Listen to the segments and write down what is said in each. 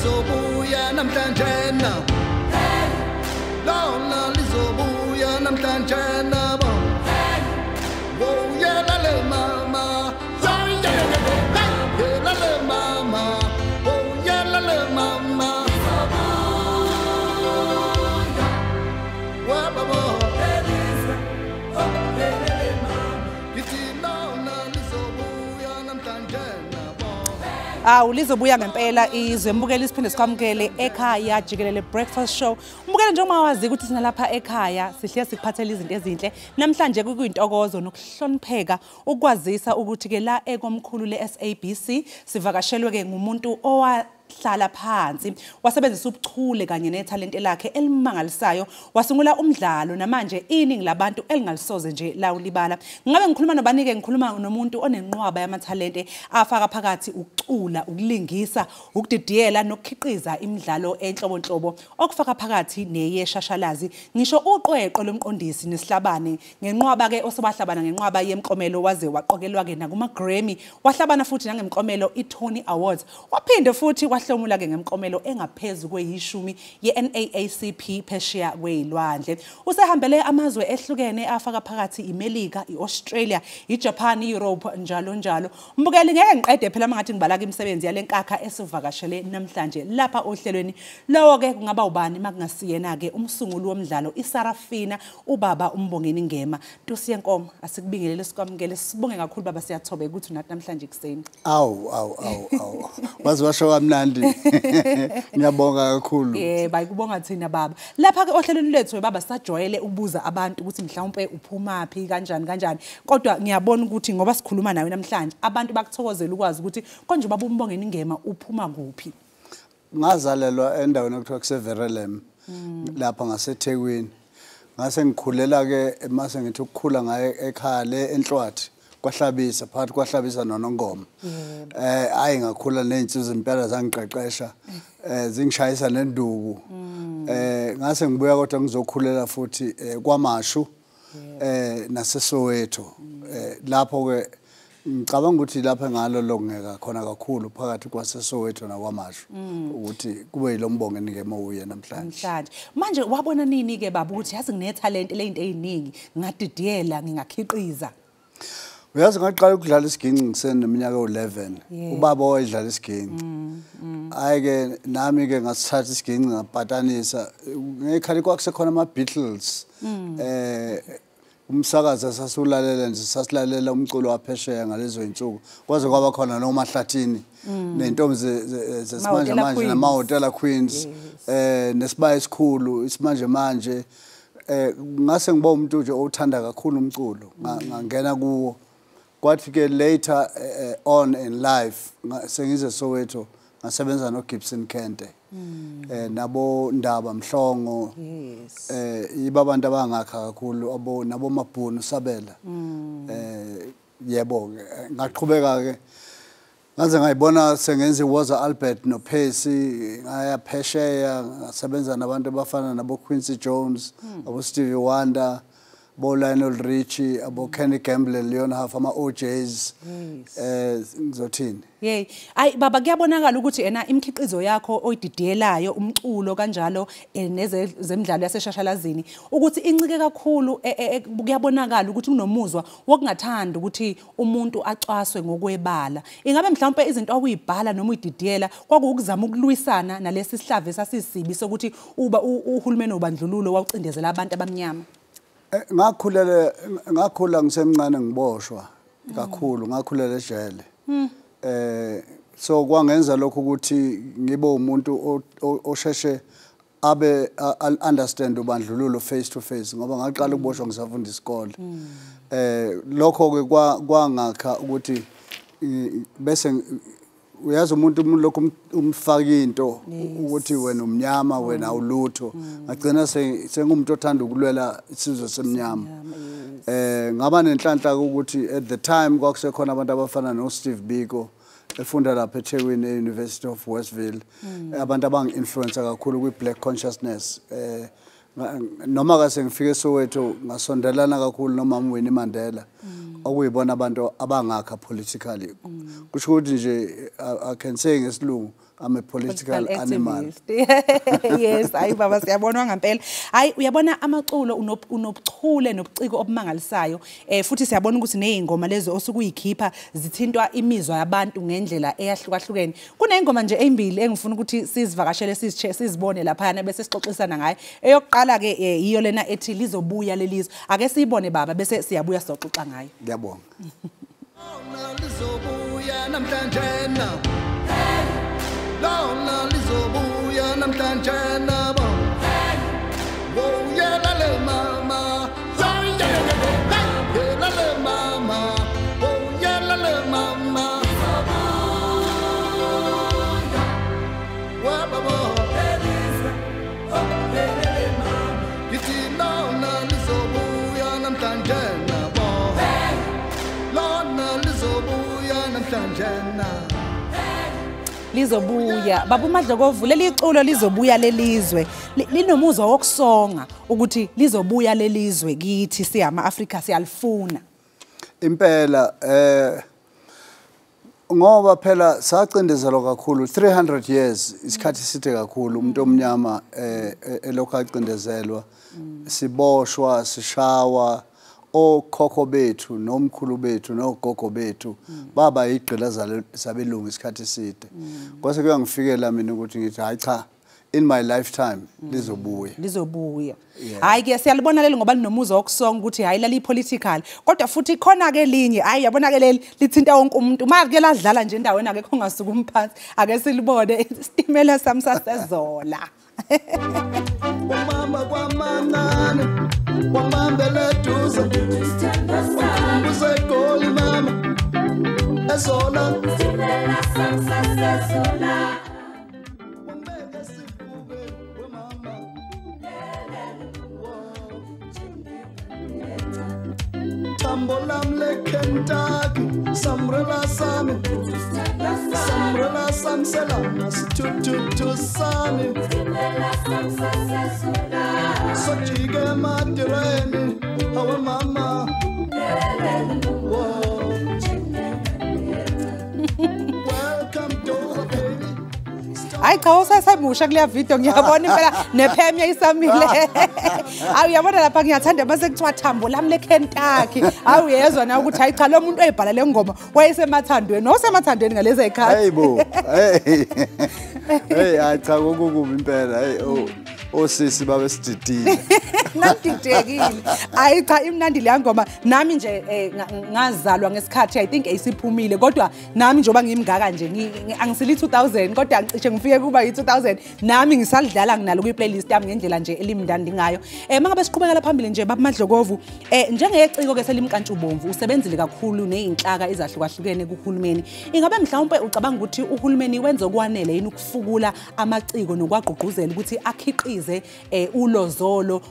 lizobuya namhlanje na. Lona lizobuya namhlanje na bo. Oh yeah la le mama, oh yeah la le mama, oh yeah la le mama. Wa ba bo. Awu lizobuya ngempela izwe mbukeli siphinde sikwamukele ekhaya jikelele breakfast show. Mbukele njengoba wazi ukuthi sina lapha ekhaya sihle sikuphathela izinto ezinhle. Namhlanje kuyintokozo nokuhlonipheka ukwazisa ukuthi ke la ekomkhulu le-SABC sivakashelwe ke ngumuntu owa hlala phansi wasebenzisa ubuchule kanye nethalente lakhe elimangalisayo wasungula umdlalo namanje iningi labantu elingalisoze nje lawulibala. Ngabe ngikhuluma nobanike ngikhuluma nomuntu onenqwaba yamathalente afaka phakathi ukucula, ukulingisa, ukudidiyela nokukhiqiza imidlalo enhlobonhlobo okufaka phakathi neyeshashalazi, ngisho uqweqwe lomqondisi nesihlabane ngenqwaba ke osebahlabana ngenqwaba yemklomelo waze waqokelwa ke nakuma Grammy, wahlabana futhi nangemklomelo iTony Awards, waphinde futhi wahlomula ke ngemklomelo engaphezulu kweyishumi ye-NAACP phesheya kwezilwandle. Usehambele amazwe ehlukene afaka phakathi iMelika, iAustralia, iJapan, iEurope njalo njalo. Mbukeli ngeke ngiqede phela mangathi ngibalaka imisebenzi yalenkakha esivakashele namhlanje lapha ohlelweni. Lowo ke kungaba ubani makungasiyena ke umsunguli womdlalo iSarafina, ubaba uMbongeni Ngema. Ntosi yenkomo asikubingelele sikwamukele sibonge kakhulu baba, siyathobeka ukuthi unathi namhlanje kuseni. Awu awu awu awu. Waze washo kamnandi. Ngiyabonga kakhulu. Yebo, ayikubonga thina baba. Lapha ke ohlelweni lethu baba sajwayele ukubuza abantu ukuthi mhlawumbe uphumaphi kanjani kanjani. Kodwa ngiyabona ukuthi ngoba sikhuluma nawe namhlanje abantu bakuthokozela ukwazi ukuthi konje baba uMbongeni Ngema uphuma kuphi. Ngazalelwa endaweni okuthiwa kuseVerelem lapha ngaseThekwini. Ngase ngikhulela ke mase ngithi ukukhula ngaye ekhaya le eNhlwathi kwaHlabisa, phakathi kwaHlabisa noNongoma. Ayi ngakhula nezinsizwa impela zangiqeqesha, zingishayisa nenduku. Ngase ngibuya kodwa ngizokhulela futhi kwaMashu naseSoweto. Lapho ke ngicabanga ukuthi lapha ngalo lokungeka khona kakhulu phakathi kwaseSoweto nakwaMashu ukuthi kube yiloMbongeni Ngema uye namhlanje. Manje wabona nini ke baba ukuthi yazi nginethalente lento eziningi, ngingadidiyela, ngingakhiqiza? Uyazi ngaqala ukudlala isiginci ngiseneminyaka u11. Ubaba wayedlala isiginci. Hayi ke nami ke ngasithatha isiginci ngapatanisa. Ngekhali kwakusekhona ama Beatles. Umsakazo sasulalela nje, sasilalela umculo waphesheya ngalezo insuku. Kwaze kwaba khona noMahlathini nentombi zesimanje manje namaHotela Queens nesibaya esikhulu isimanje manje. Ngase ngiba umuntu nje othanda kakhulu umculo, ngangena kuwo. Kwathi ke later on in life sengize Soweto ngasebenza no Gibson Kente nabo Ndaba Mhlongo. Yiba abantu abangakha kakhulu abo nabo Mabhunu Sabela. Yebo ngaqhubeka ke ngaze ngayibona sengenza iWoza Albert no Percy, ngaya phesheya ngasebenza nabantu abafana nabo Quincy Jones, abo Stevie Wonder, bo Lionel Richie, abo Kenny Gamble, Leon Huff, ama OJs. Ngizothini? Yey, ayi baba kuyabonakala ukuthi ena imikhiqizo yakho oyididiyelayo umculo kanjalo nezemidlalo yaseshashalazini ukuthi incike kakhulu, kuyabonakala ukuthi unomuzwa wokungathanda ukuthi umuntu acwaswe ngokwebala. Ingabe mhlawumbe izinto awuyibhala noma uyididiyela kwakuwukuzama ukulwisana nalesi sihlave sasisibi sokuthi uba uhulumeni obandlululo wawucindezela abantu abamnyama? Ngakhula ngisemncane ngiboshwa kakhulu, ngakhulela ejele. So kwangenza lokho ukuthi ngibe umuntu osheshe abe understand ubandlululo face to face ngoba ngaqala ukuboshwa ngisafunda isikole. Lokho ke kwangakha ukuthi bese uyazi umuntu lokho umfaka into ukuthi wena umnyama wena awulutho, ngagcina sengumuntu othanda ukulwela isizwe semnyama. Ngaba nenhlanhla ukuthi at the time kwakusekhona abantu abafana no Steve Biko efunda lapha eThekwini e-University of Westville, abantu abangi-influencer kakhulu kwi-black consciousness. Noma kase ngifike eSoweto ngasondelana kakhulu nomama Winnie Mandela, okuyibona abantu abangakha politically. Kusho ukuthi nje I can say ngesilungu I'm a political animal. Activist. Yes, hayi baba, siyabona ngempela. Hayi, uyabona, amaculo unobuchule nobuciko obumangalisayo. Futhi siyabona ukuthi nezingoma lezo osukuyikhipha zithintwa imizwa yabantu ngendlela eyahlukahlukene. Kunezingoma nje ezimbili engifuna ukuthi sizivakashele, sizibone lapha bese sixoxisana ngayo. Eyokuqala ke iyo lena ethi "Lizobuya Lelizwe". Ake siyibone baba, bese siyabuya sizoxoxa ngayo. Ngiyabonga. Lona lizobuya namhlanje na. Lona lizobuya namhlanje na bo. Oh yeah la le mama. Yeah yeah yeah yeah la le mama. Oh yeah la le mama. Wa baba. Ngithi lona lizobuya namhlanje na bo. Lona lizobuya namhlanje na. Lizobuya, baba uMadlokovu, leli culo "Lizobuya Lelizwe" linomuzwa wokusonga ukuthi lizobuya lelizwe kithi siyama Afrika, siyalifuna. Impela, ngoba phela sacindezelwa kakhulu 300 years, isikhathi eside kakhulu umuntu omnyama elokhu acindezelwa, siboshwa, sishawa. Okhokho bethu nomkhulu bethu nogogo bethu baba igqila zabelungu isikhathi eside. Kwase kuyangifikela mina ukuthi ngithi, hayi cha, in my lifetime lizobuya. Lizobuya. Hayi ke, siyalibona leli ngoba linomuzwa wokusonga ukuthi hayi, lali political, kodwa futhi khona ke linye, hayi yabona ke, leli lithinta wonke umuntu. Manje ke ladlala nje endaweni, akekho ongasukuma phansi. Ake silibone, "Isitimela Sami Sasezola". Wamama kwamancane, wamambele eduze, wangikhumbuza eGoli mama, eZola. Wangibeka esifubeni wemama. Thambo lami leKentucky, sambrela sami, sambrela sami selana, sithuthu sami. Sojike ematireni, awe mama. Whoa. Welcome Dover, baby. Hayi cha, usasemusha kuleya video, ngiyabona impela nephemya isamile. Hayi, uyabona lapha ngiyathanda mase kuthiwa "thambo lami leKentucky". Hayi, uyezwa na ukuthi hayi cha, lo muntu oyibhala le ngoma wayesemathandweni, wayesemathandweni ngalezi zikhathi. Hey bo, hey hey, hayi cha, kokukubi impela. Hey, oh, osisi babe sididile. Nandidekile. Hayi cha, imnandi leya ngoma. Nami nje ngazalwa ngesikhathi, I think, esiphumile, kodwa nami njengoba ngimngaka nje, angisili 2000, kodwa ngicishe ngifike kuba yi-2000, nami ngisalidlala, nginalo kwi-playlist yami ngendlela nje elimnandi ngayo. Mangabe siqhubekela phambili nje, baba Madlokovu, njengeciko ke selimkantshubomvu, usebenzile kakhulu nezinhlaka ezahlukahlukene kuhulumeni. Ingabe mhlawumbe ucabanga ukuthi uhulumeni wenza okwanele yini ukufukula amaciko nokwagqugquzela ukuthi akhiqize ulozolo,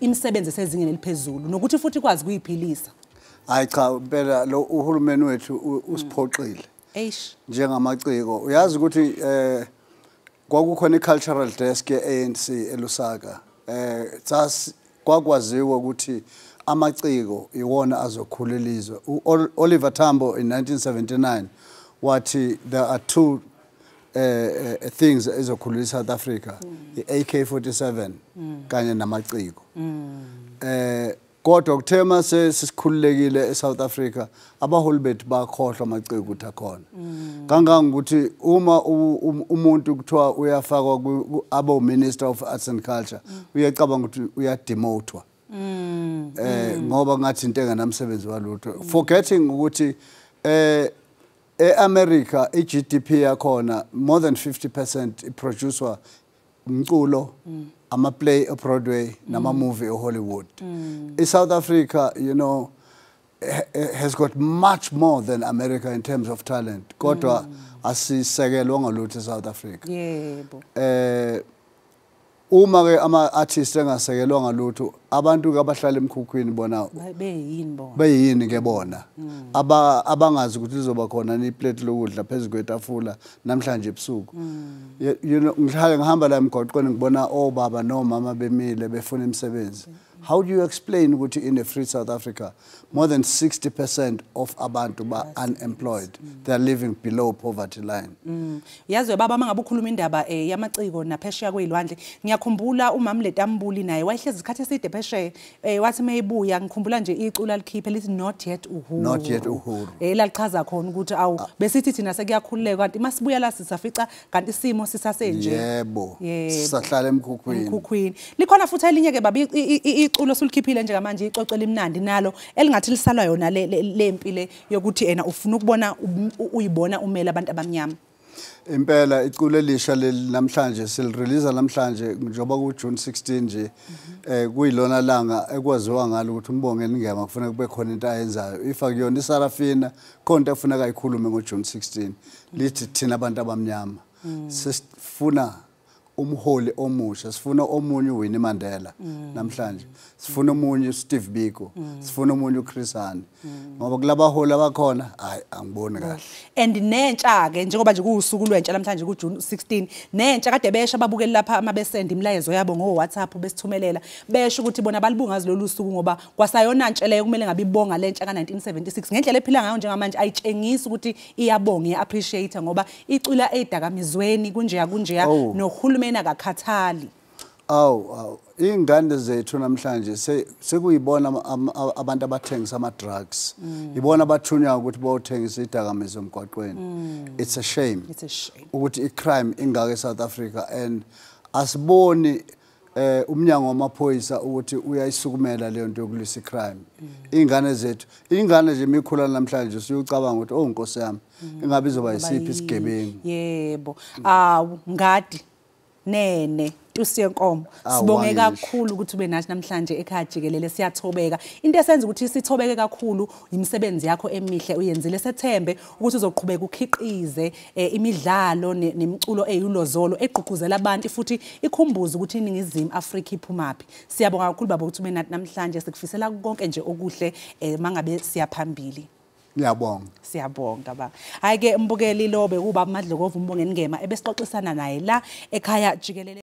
imisebenzi esezingeni eliphezulu, nokuthi futhi ikwazi ukuyiphilisa? Hayi cha, impela lo uhulumeni wethu usiphoxile Eish. njengamaciko. Uyazi ukuthi kwakukhona i-cultural desk ye-ANC eLusaka. Sas kwakwaziwa ukuthi amaciko iwona azokhula ilizwe. Oliver Tambo in 1979 wathi there are two things ezokhulula iSouth Africa, i-AK47 kanye namaciko. Kodwa kuthe mase sisikhululekile eSouth Africa, abaholi bethu bakhohlwa amaciko ukuthi akhona, kangangokuthi uma umuntu kuthiwa uyafakwa abo Minister of Arts and Culture, uyacabanga ukuthi uyademotwa ngoba ngathi into enganamsebenzi walutho, forgetting ukuthi eAmerica iGDP yakhona more than 50% iproducewa umculo, ama play eBroadway nama movie eHollywood. ISouth Africa has got much more than America in terms of talent, kodwa asisekelwa ngalutho eSouth Africa. Uma ke ama artists engasekelwa ngalutho, abantu abahlala emkhukhwini bona Beyini bona? Beyini ke bona abangazi ukuthi lizoba khona iplate lokudla phezulu kwetafula namhlanje ebusuku? Ngihlale ngihamba la emgwaqweni, ngibona obaba nomama bemile befuna imisebenzi. How do you explain ukuthi in a free South Africa more than 60% of abantu ba unemployed, they are living below poverty line? Yazi baba, mangabe ukhuluma indaba yamaciko naphesheya kwezilwandle, ngiyakhumbula umama Letambuli naye wayehlezi isikhathi eside phesheya, wathi mayibuya, ngikhumbula nje icula likhiphe lithi "Not Yet Uhuru". Not Yet Uhuru. Lalichaza khona ukuthi awu, besithi thina sekuyakhululeka, kanti masibuya la sisafica kanti isimo sisasenje. Yebo. Yebo. Sisahlala emkhukhwini. Emkhukhwini. Likhona futhi elinye ke baba iculo osulikhiphile njengamanje, icwecwe elimnandi nalo elingathi lisalwa yona le lempi le yokuthi ena ufuna ukubona uyibona umele abantu abamnyama. Impela, iculo elisha leli namhlanje silirelease namhlanje njengoba ku June 16 nje, kuyilona langa ekwaziwa ngalo ukuthi uMbongeni Ngema kufanele kube khona into ayenzayo. If akuyona iSarafina, khona into afuneka ayikhulume ngo June 16. Lithi thina abantu abamnyama sesifuna umholi omusha, sifuna omunye uWinnie Mandela namhlanje, sifuna omunye uSteve Biko, sifuna omunye uChris Hani, ngoba kulabaholi abakhona hayi, angiboni kahle. And nentsha ke, njengoba nje kuwusuku lwentsha namhlanje ku June 16, nentsha kade besha ababukeli lapha amabesenda imilayezo yabo ngo WhatsApp besithumelela, besho ukuthi bona balibungazi lolu suku ngoba kwasayona ntsha leyo kumele ngabe ibonga lentsha ka1976 ngendlela ephila ngayo njengamanje ayitshengisi ukuthi iyabonga, iya-appreciate, ngoba icwila ezidakamizweni kunjeya kunjeya. Oh. Nohulumeni akakhathali. Awu, awu, ingane zethu namhlanje sekuyibona abantu abathengisa ama drugs. Ibona abathunywa ukuthi bayothengisa idakamizwa emgwaqweni. It's a shame. It's a shame. Ukuthi i-crime ingaka eSouth Africa and asiboni umnyango wamaphoyisa ukuthi uyayisukumela leyo nto yokulwisa i-crime. Ingane zethu, ingane nje imikhula namhlanje siyucabanga ukuthi, oh Nkosi yami, ingabe izoba yisiphi isigebengu. Yebo. Awu, ngadi nene tusi yenkomo. Awu, Sibonge wangisho. kakhulu ukuthi ube nathi namhlanje ekhaya jikelele. Siyathobeka. Into esenza ukuthi sithobeke kakhulu imisebenzi yakho emihle uyenzile. Sethembe ukuthi uzoqhubeka ukhiqize imidlalo nemiculo eyulozolo egqugquzela abantu futhi ikhumbuze ukuthi iNingizimu Afrika iphumaphi. Siyabonga kakhulu baba ukuthi ube nathi namhlanje. Sikufisela konke nje okuhle mangabe siyaphambili. Ngiyabonga. Siyabonga ba. Hayi ke mbukeli, lo bekuba Madlokovu uMbongeni Ngema ebesixoxisana naye la ekhaya jikelele.